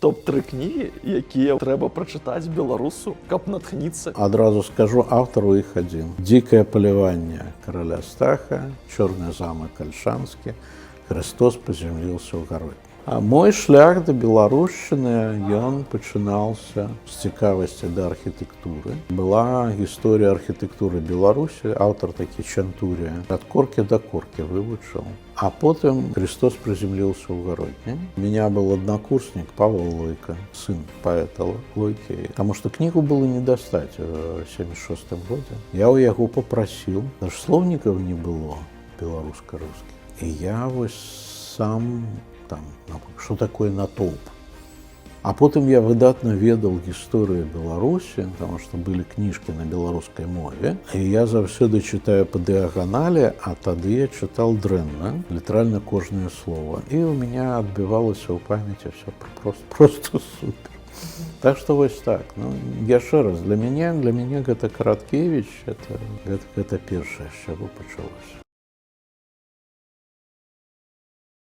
Топ-3 кнігі, якія трэба прачытаць беларусу, каб натхніцца. Адразу скажу, аўтар у іх адзін. «Дзікае паляванне караля Стаха», «Чорны замак Альшанскі», «Христос приземлился ў Гародні». А мой шлях да беларушчыны, ён пачынаўся з цікавасці да архітэктуры. Была «Гісторыя архітэктуры Беларусі», аўтар такі Чантурія. Ад коркі да коркі вывучыў. А потым «Христос приземлился ў Гародні». У меня был однокурсник Павел Лойко, сын поэта Лойкі. Потому что книгу было не достать в 76 году. Я у яго попросил, даже слоўнікаў не было беларуска-рускіх. І я вось сам там, что такое натоўп. А потым я выдатна ведаў гісторыю Беларусі, потому что былі кніжкі на беларускай мове. І я заўсёды чытаю па дыяганалі, а тады я чытал дрэнна, літаральна кожнае слово. І у меня адбівалася ў памяці все просто, просто супер. Так что вось так. Ну, яшчэ раз, для мяне гэта Караткевич, это першае, з чаго пачалося.